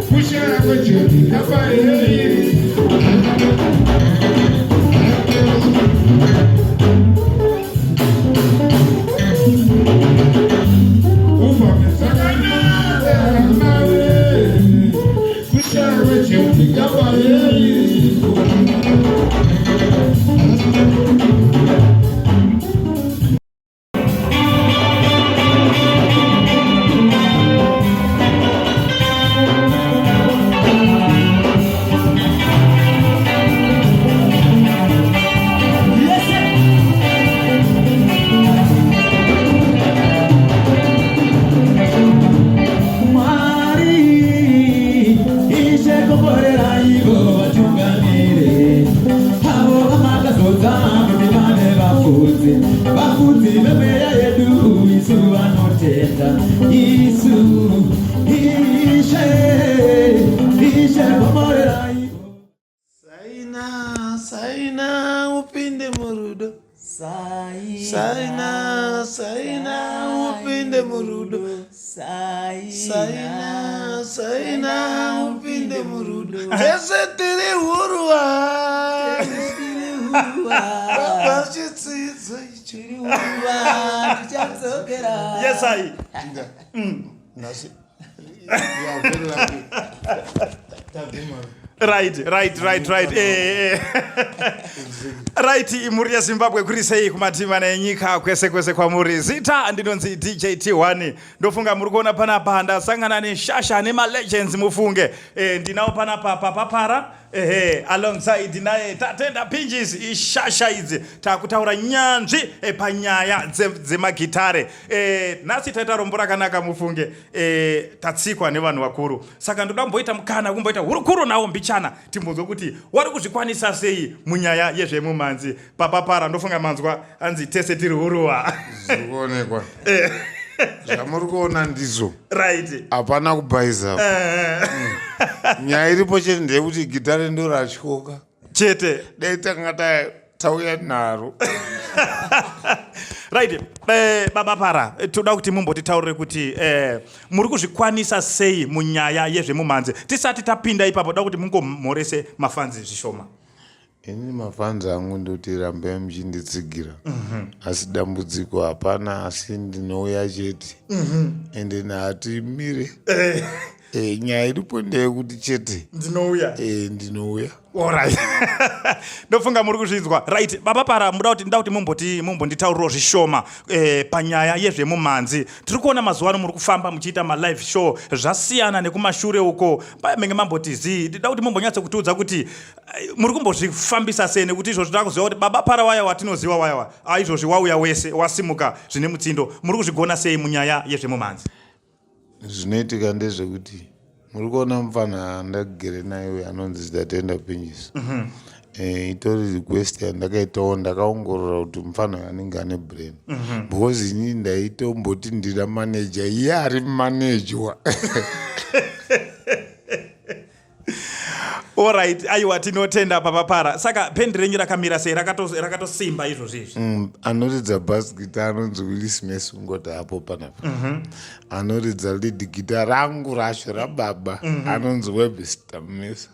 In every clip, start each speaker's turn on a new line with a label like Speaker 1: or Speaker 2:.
Speaker 1: Kushaya kwejoni kaparei. Ufambe zvakanaka mawe. Kushaya kwejoni kaparei.
Speaker 2: Mwari ishe komboreraivo vatungamire avo vamakazodza kuti vave vafudzi vafudzi vemweya yedu isu vanotenda isu ishe ishe komboreraivo.
Speaker 3: Saina, saina, upinde murudo. Saina, saina, upinde murudo. Saina, saina, upinde murudo. Tese tiri huruwa. Baba chitsidzo ichi.
Speaker 2: Tichadzokera.
Speaker 4: Yes, I.
Speaker 1: Nhasi. You are very lucky. Taguma.
Speaker 4: Right. Right, imhuri yeZimbabwe, kuri sei kumativi mana enyika, kwese kwese kwamuri? Zita ndinonzi DJ T1. Ndofunga muri kuona panapa ndasangana neshasha nemalegends mufunge. Ndinawo panapa Papapara, ehe, alongside naye Tatenda Pinjis. Ishasha idzi, takutaura nyanzvi panyaya dzemagitare. Nhasi taita rombo rakanaka mufunge, tatsikwa nevanhu vakuru, saka ndoda kumboita mukana kumboita hurukuro nawo mbichana, timbonzwe kuti wari kuzvikwanisa sei munyaya yezvemumanzi. Papapara, ndofunga manzwa anzi tese tiri huruwa.
Speaker 1: Zviri kuonekwa. Zvamuri kuona ndizvo. Hapana kubhaiza. Nyaya iripo chete ndeyekuti gitare ndo ratyoka.
Speaker 4: Chete.
Speaker 1: Dai tanga tauya naro.
Speaker 4: Right, Baba Para, toda kuti mumbotitaurire kuti muri kuzvikwanisa sei munyaya yezvemumanzi. Tisati tapinda ipapo, da kuti mungomhorese mafanzi zvishoma.
Speaker 1: Ini mafanzi angu ndoti rambai muchinditsigira, asi dambudziko hapana, asi ndinouya chete, ende hatimire. Nyaya iripo ndeyekuti chete
Speaker 4: ndinouya.
Speaker 1: Ndinouya.
Speaker 4: Alright, ndofunga muri kuzvinzwa. Right, Baba Para, muda kuti nda kuti mumbonditaurirawo zvishoma panyaya yezvemumanzi. Tiri kuona mazuva ano muri kufamba muchiita malive show, zvasiyana nekumashure uko pamenge mamboti zii. Ndida kuti mumbonyatso kutiudza kuti muri kumbozvifambisa sei, nekuti izvozvo toda kuziva kuti Baba Para waya watinoziva waya aizvozvi wauya wese wasimuka zvine mutsindo. Muri kuzvigona sei munyaya yezvemumanzi?
Speaker 1: Zvinoitika ndezvekuti muri kuona mufana andagere naye uyu anonzi Tatenda Pinjisi. Itori request yandakaitawo, ndakaongorora kuti mufana uyu anenge ane brain, because inini ndaitomboti ndida manager, iye ari manejwa.
Speaker 4: Alright, aiwa, tinotenda Papa Para. Saka bhendi renyu rakamira sei? Rakatosimba izvozvi izvi?
Speaker 1: Anoridza bass guitar anonzi Willis Messi, ungoti hapo panapa. Anoridza lead guitar rangu racho rababa anonzi Webster Mesa.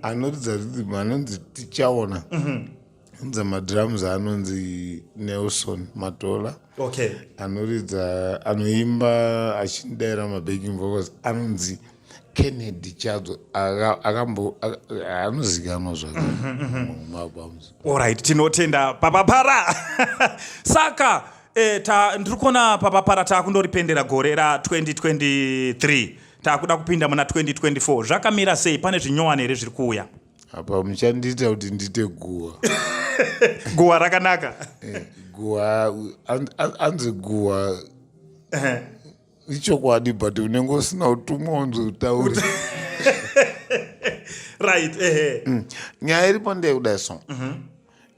Speaker 1: Anoridza rhythm anonzi Tichaona. Anoridza madrums anonzi Nelson Matola. Anoridza, anoimba achindaira mabacking vocals anonzi Kennedy Chadzo, akambo anozikanwa zvake mumaalbums.
Speaker 4: Alright, tinotenda Papa Para. Saka ndiri kuona, Papa Para, taakundoripendera gore ra2023, taakuda kupinda muna 2024. Zvakamira sei? Pane zvinyowani here zviri kuuya?
Speaker 1: Apa muchandiita kuti ndiite guwa.
Speaker 4: Guwa rakanaka.
Speaker 1: Guwa anzi guwa ichokwadi, but unenge usina utumwa unzi utaure.
Speaker 4: Right, ehe.
Speaker 1: Nyaya iripo ndeyekudai so,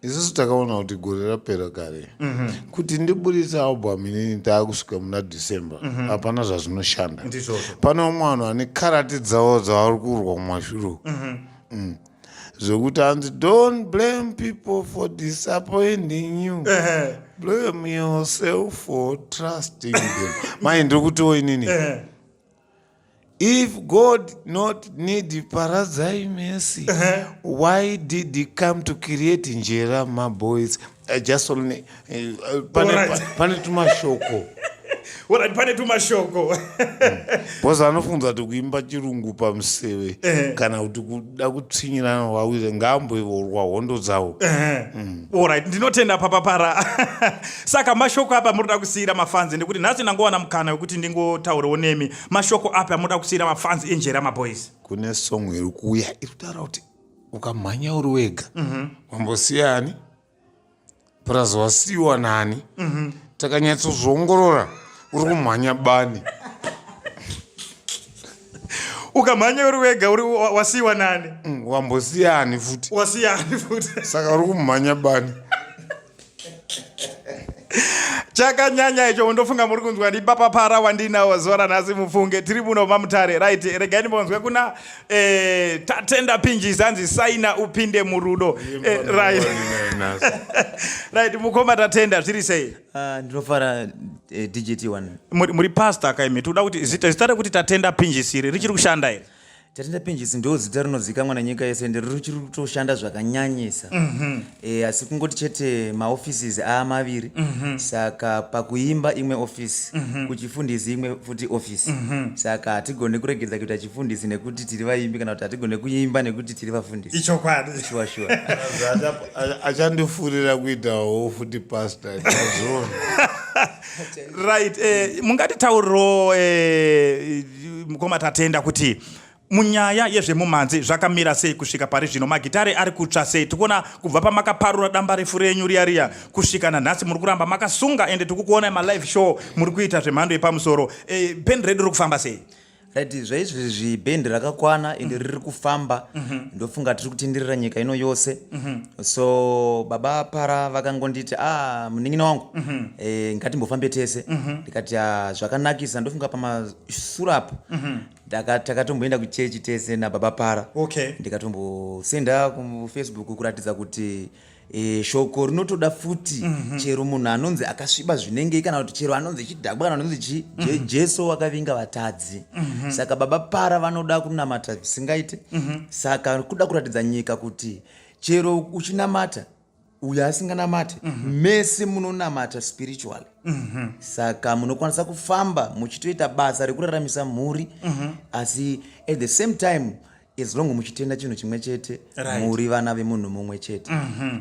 Speaker 1: isusu takaona kuti gore rapera kare kuti ndiburitse album inini taakusvika muna December, hapana zvazvinoshanda.
Speaker 4: Ndizvozvo.
Speaker 1: Pane vamwe vanhu vane karate dzavo dzavari kurwa kumashure, Zvokuti hanzi, "Don't blame people for disappointing you, blame yourself for trusting them." Mai, ndiri kutiwo inini If God not need Paradzai Mercy, why did he come to create Njera my boys? Just only pane,
Speaker 4: Alright.
Speaker 1: pane tumashoko.
Speaker 4: Alright, pane tumashoko.
Speaker 1: Because anofunza kuti kuimba chirungu pamuseve kana kuti kuda kutsvinyirana wawire ngaamboivorwa hondo dzawo.
Speaker 4: Alright, ndinotenda Papa Para. Saka mashoko apa munoda kusiyira mafanzi, nekuti nhasi ndangowana mukana wekuti ndingotaurawo nemi. Mashoko api amunoda kusiyira mafanzi enjera maboys?
Speaker 1: Kune song iri kuuya iri kutaura kuti ukamhanya uri wega wambosiya ani, purazi wasiyiwa nani, takanyatsozviongorora uri kumhanya bani.
Speaker 4: Ukamhanya uri wega uri wasiyiwa nani?
Speaker 1: Wambosiya ani futi?
Speaker 4: Wasiya ani futi?
Speaker 1: Saka uri kumhanya bani.
Speaker 4: Chakanyanya icho. Ndofunga muri kunzwa ndi Papa Para wandinawo zuva ranhasi. Mufunge tiri muno maMutare. Right, regai ndimbonzwe kuna Tatenda Pinjisi, hanzi saina upinde murudo. Right, mukoma Tatenda, zviri sei?
Speaker 2: Ah, ndinofara, DJT1.
Speaker 4: Muri pastor kaimi. Tikuda kuti zita rekuti Tatenda Pinjisi iri richiri kushanda here?
Speaker 2: Tatenda Pinjisi ndo zita rinozikanwa nenyika yese, ende richiri kutoshanda zvakanyanyisa. Asi kungoti chete maoffices aamaviri. Saka pakuimba imwe office, kuchifundisi imwe futi office. Saka hatigoni kuregedza kuita chifundisi nekuti tiri vaimbi, kana kuti hatigoni kuimba nekuti tiri vafundisi.
Speaker 4: Ichokwadi.
Speaker 2: Sure.
Speaker 1: Achandifurira kuitawo futi pastor, tazviona.
Speaker 4: Right, mungatitauriro, mukoma Tatenda, kuti munyaya yezvemumhanzi zvakamira sei kusvika pari zvino? Magitare ari kutsva sei? Tikuona kubva pamakaparura damba refu renyu riya riya kusvika nanhasi muri kuramba makasunga, ende tikukuonai malive show muri kuita zvemhando yepamusoro. Bhendi redu riri kufamba sei?
Speaker 2: Right, zvaizvezvi bhendi rakakwana ende riri kufamba. Ndofunga tiri kutenderera nyika ino yose. So Baba Para vakangonditi, "A, munin'ina wangu, ngatimbofambe tese." Ndikati, "Ah, zvakanakisa." Ndofunga pamasure apo takatomboenda kuchechi tese naBaba Para. Ndikatombosenda kuFacebook kuratidza kuti shoko rinotoda futi chero munhu anonzi akasviba zvinengei, kana kuti chero anonzi chidhakwa, kana anonzi chi. Jesu wakavinga vatadzi. Saka Baba Para vanoda kunamata zvisingaite. Saka kuda kuratidza nyika kuti chero uchinamata, uyo asinganamate, mese munonamata spiritually. Saka munokwanisa kufamba muchitoita basa rekuraramisa mhuri, asi at the same time, as long muchitenda chinhu chimwe chete, muri vana vemunhu mumwe chete.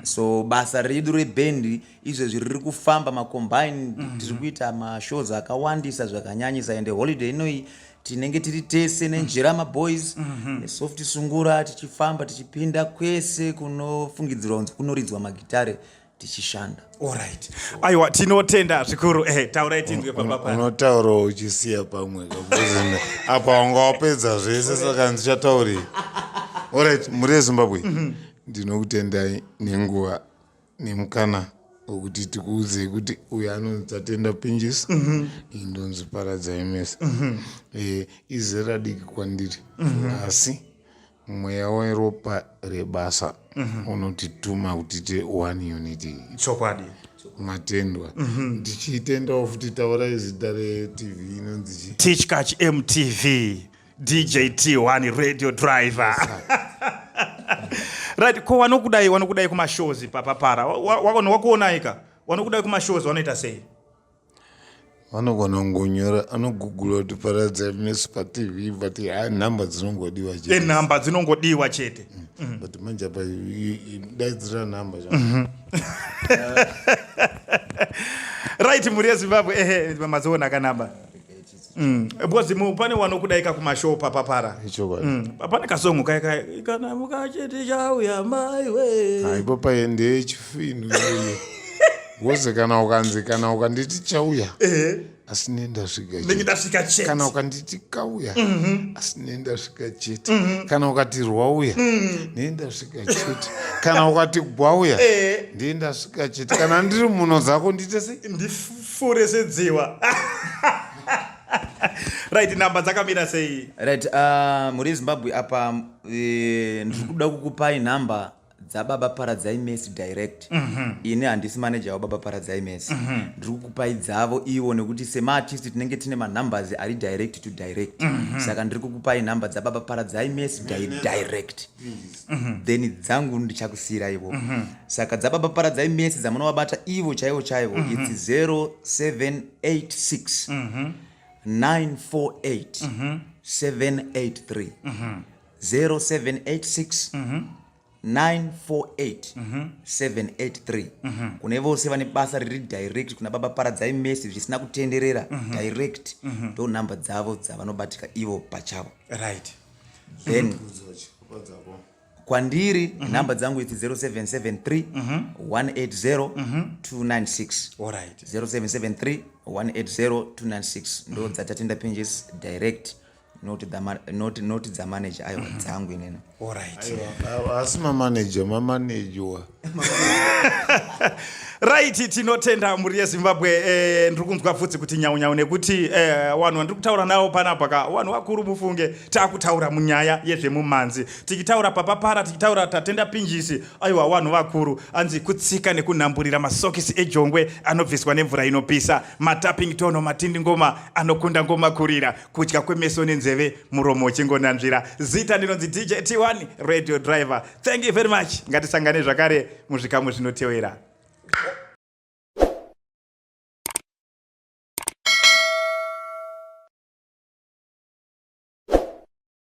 Speaker 2: So basa redu rebhendi izvezvi riri kufamba macombined. Tiri kuita mashows akawandisa zvakanyanyisa, ende holiday inoyi tinenge tiri tese nenjera maboys nesoft sungura, tichifamba tichipinda kwese kunofungidzirwa kunzi kunoridzwa magitare, tichishanda.
Speaker 4: Alright, aiwa, tinotenda zvikuru. Taurai tinzwe, Papa Para.
Speaker 1: Unotaurawo uchisiya pamwe kabvuzine apa wanga wapedza zvese, saka ndichataurei? Alright, muri yeZimbabwe, ndinokutendai nenguva nemukana wekuti tikuudzei kuti uyu anonzi Tatenda Pinjisi, iyi ndonzi Paradzai Mese. Izera diki kwandiri, asi mweya weropa rebasa unotituma kuti tiite one unity. Matendwa. Ndichitendawo futi, taurai zita reTV inonzi chi?
Speaker 4: Tichkach MTV, DJT1 radio driver. Right, ko wanokudai kumashows, Papa Para, wakuonaika, wanokudai kumashows wanoita sei?
Speaker 1: Vanogona kungonyora, anogugula kuti Paradzai Mesi paTV, but ha, nhamba dzinongodiwa chete.
Speaker 4: Enhamba dzinongodiwa chete.
Speaker 1: But manje apa daidzira nhamba.
Speaker 4: Right, mhuri yeZimbabwe, ehe, madziona kanamba. Because pane wanokudaika kumashow, Papa Para.
Speaker 1: Ichokwadi.
Speaker 4: Pane kasongo kai kai kana mukachiti chauya maiwe.
Speaker 1: Haipo paye, ndeyechifinu iyoyo. Woze kana ukanzi, kana ukanditi chauya, asi nendasvika
Speaker 4: ndenge
Speaker 1: chete.
Speaker 4: Ndasvika chete.
Speaker 1: Kana ukanditi kauya, asi nendasvika chete. Kana ukati rwauya, nendasvika chete. Kana ukati gwauya, ndendasvika chete. Kana ndiri muno dzako, ndiite sei?
Speaker 4: Ndifure sedziwa. Right, namba dzakamira sei?
Speaker 2: Right, mhuri yeZimbabwe, apa ndiri kuda kukupai nhamba. Dzababa Paradzai Messi direct. Ini handisi manager wababa Paradzai Messi. Ndiri kukupai dzavo ivo nekuti semaartist tinenge tine manumbers ari direct to direct. Saka ndiri kukupai nhamba dzababa Paradzai Messi direct. Then dzangu ndichakusiyira ivo. Saka dzababa Paradzai Messi dzamunovabata ivo chaivo chaivo it's 0786 948 783. 0786 948 783. Kune vose vane basa riri direct kuna baba Paradzai Messi zvisina kutenderera, direct ndo nhamba dzavo dzavanobatika ivo pachavo. Then kwandiri nhamba dzangu idzi 0773 180 296. 0773 180 296 ndo dzaTatenda Pinjisi direct, not dzamanager, aiwa, dzangu inene.
Speaker 1: Asi mamanager mamanejwa.
Speaker 4: Right, tinotenda mhuri yeZimbabwe. Ndiri kunzwa pfudzi kuti nyau nyau nekuti vanhu vandiri kutaura navo panapa ka vanhu vakuru mufunge. Taakutaura munyaya yezvemumanzi, tichitaura Papapara, tichitaura Tatenda Pinjisi, aiwa, vanhu vakuru. Anzi kutsika nekunhamburira masokisi ejongwe anobviswa nemvura inopisa, matapping tono matindi ngoma anokunda ngoma kurira, kudya kwemeso nenzeve, muromo uchingonanzvira. Zita ndinonzi DJ T1 Radio Driver. Thank you very much. Ngatisangane zvakare muzvikamu zvinotevera.